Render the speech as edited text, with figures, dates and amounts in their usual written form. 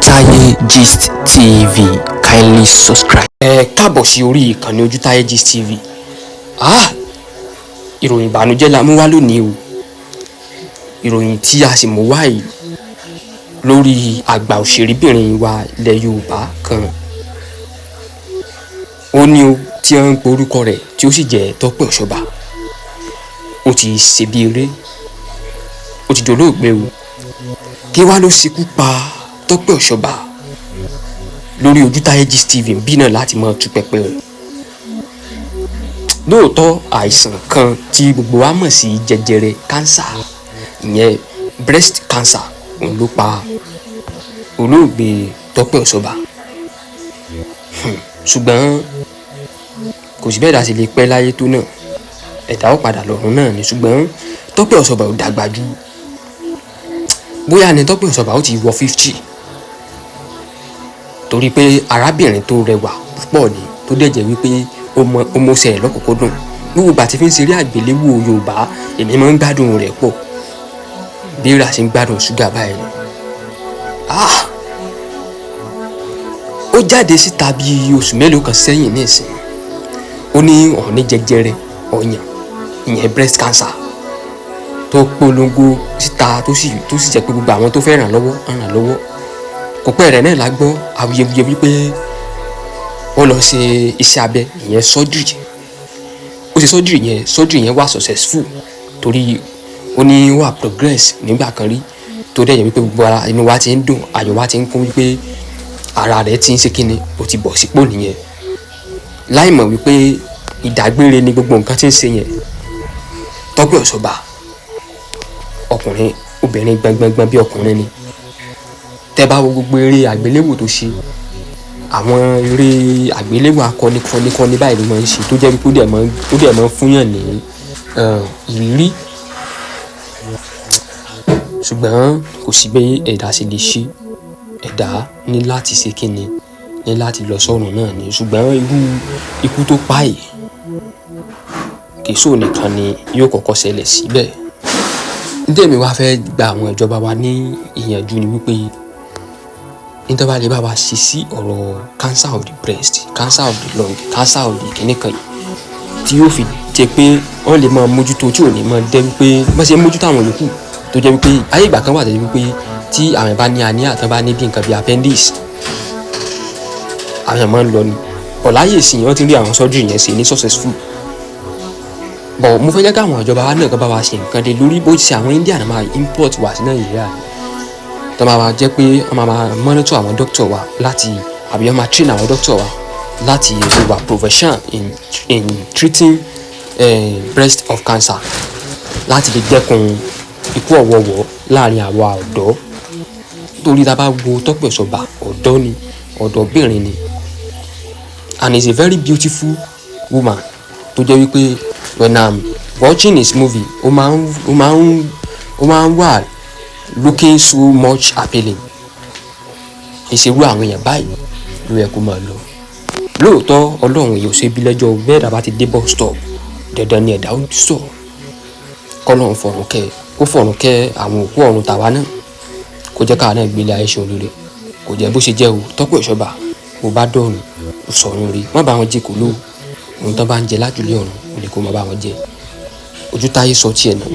Ojútáyé Gist TV, kindly subscribe. Ẹ káàbọ̀ sí orí ìkànnì Ojútáyé Gist TV. Ah, ìròyìn ìbànújẹ́ la mú wá lónìí o. Ìròyìn tí a sì mú wá yìí lórí àgbà òṣèrébìnrin wa ilẹ̀ Yorùbá kan, ó ní o tí wọ́n ń pe orúkọ rẹ̀ tí ó sì jẹ́ Tọ́pẹ́ Ọ̀ṣọ́bà. Ó ti ṣe bí eré, ó ti dolóògbé o. Kí wá ló ṣekú pa Tọ́pẹ́ Ọ̀ṣọ́bà? Lórí Ojútáyé Gist TV bí náà láti máa tú pẹpẹ rẹ̀. Lóòótọ́, àìsàn kan tí gbogbo wa mọ̀ sí jẹjẹrẹ cancer, ìyẹn breast cancer, òun ló pa olóògbé Tọ́pẹ́ Ọ̀ṣọ́bà. Ṣùgbọ́n kò sí bẹ́ẹ̀ dá sí lè pẹ́ láyé tó náà, ẹ̀dá ó padà lọ́run náà ni. Ṣùgbọ́n Tọ́pẹ́ Ọ̀ṣọ́bà ò dàgbà jù. Bóyá ni Tọ́pẹ́ Ọ̀ṣọ́bà ó ti wọ 50, torí pé arábìnrin tó rẹwà púpọ̀ ni, tó dẹ̀ jẹ́ wípé ó mọ ó mọṣẹ́ ẹ̀ lọ́kùnkúndùn. Gbogbo ìgbà tí fi ń ṣeré àgbéléwò Yorùbá, èmi máa ń gbádùn rẹ̀ pọ̀ bí ra ṣe ń gbádùn ṣúgà báyìí ni. Ah, ó jáde síta bí oṣù mélòó kan sẹ́yìn nísìn, ó ní òun ní jẹjẹrẹ ọyàn, ìyẹn breast cancer, tó polongo síta, tó sì jẹ́ pé gbogbo àwọn tó fẹ́ ràn lọ́wọ́ ràn lọ́wọ́. Kò pẹ́ rẹ̀ náà la gbọ́ awuyewuye wípé ó lọ ṣe iṣẹ́ abẹ, ìyẹn surgery. Ó ṣe surgery yẹn, surgery yẹn wà successful, torí ó ní wà progress nígbà kan rí, tó dẹ̀ yẹ wípé gbogbo ara inú wa ti ń dùn, ayọ̀ wa ti ń kún wípé ara rẹ̀ ti ń ṣe kíni, ó ti bọ̀ sípò nìyẹn, láì mọ̀ wípé ìdágbére ni gbogbo nǹkan tí ń ṣe yẹn. Tọ́pẹ́ Ọ̀ṣọ́bà, ọkùnrin, obìnrin gbọngbọngbọn bí ọkùnrin ni. Tẹ́ bá wo gbogbo eré àgbéléwò tó ṣe, àwọn eré àgbéléwò akọni kọni kọni báyìí ló máa ń ṣe, tó jẹ́ wípé ó dẹ̀ máa ń fúnyàn ní ìrírí. Ṣùgbọ́n kò sí bí ẹ̀dá ṣe lè ṣe, ẹ̀dá ní láti ṣe kíni, ní láti lọ sọ́run náà ni. Ṣùgbọ́n irú ikú tó pa yìí, kì í ṣòun nìkan ni yóò kọ́kọ́ ṣẹlẹ̀ síbẹ̀. Ní tèmi wá fẹ́ gba àwọn ìjọba wa ní ìyànjú ni wípé ní tó bá lè bá wa ṣe sí ọ̀rọ̀ cancer of the breast, cancer of the lung, cancer of the kìnìkan yìí, tí yóò fi jẹ́ pé wọ́n lè máa mójútó, tí ò ní máa dẹ́ wípé wọ́n ṣe ń mójútó àwọn yòókù, tó jẹ́ wípé ayé ìgbà kan wà tó jẹ́ wípé tí àwọn bá ní hernia, tán bá ní bí nǹkan bí appendix, àwọn máa ń lọ ni. Ọ̀láyè sí wọ́n ti rí àwọn surgery yẹn ṣe ní successful. But mo fẹ́ jẹ́ káwọn ìjọba wa náà kàn bá wa ṣe nǹkan dé lórí bó ṣe àwọn India náà máa import wá sí Nàìjíríà, tó máa máa jẹ́ pé wọ́n máa máa monitor àwọn doctor wa láti, àbí wọ́n máa train àwọn doctor wa láti wà professional in treating breast of cancer, láti lè dẹ́kun ikú ọ̀wọ̀ọ̀wọ́ láàrin àwa ọ̀dọ́. Torí tá a bá wo Tọ́pẹ́ Ọ̀ṣọ́bà, ọ̀dọ́ ni, ọ̀dọ́bìnrin ni, and is a very beautiful woman, tó jẹ́ wípé when I'm watching his movie, ó máa ń wà looking so much appealing. Ìṣerú àwọn èèyàn báyìí ló yẹ kó máa lọ. Lóòótọ́, Ọlọ́run èèyàn ò ṣe bí lẹ́jọ́. Bẹ́ẹ̀ dàbá ti dé bus stop, dandan ni ẹ̀dá ó sọ. Kọ́lọ́run fọ̀run kẹ́, kó fọ̀run kẹ́ àwọn òkú ọ̀run tàwa náà, kó jẹ́ káwa náà gbélé ayé ṣe oríire. Kò jẹ́ bó ṣe jẹ́ o. Tọ́pẹ́ Ọ̀ṣọ́bà, bó bá dọ̀run, ó sọ̀run rí. Má bá wọn jẹ kò lóò ohun tán bá ń jẹ lájùlé ọ̀run, ò lè kó má bá wọn jẹ. Ojútáyé sọ tiẹ̀ náà.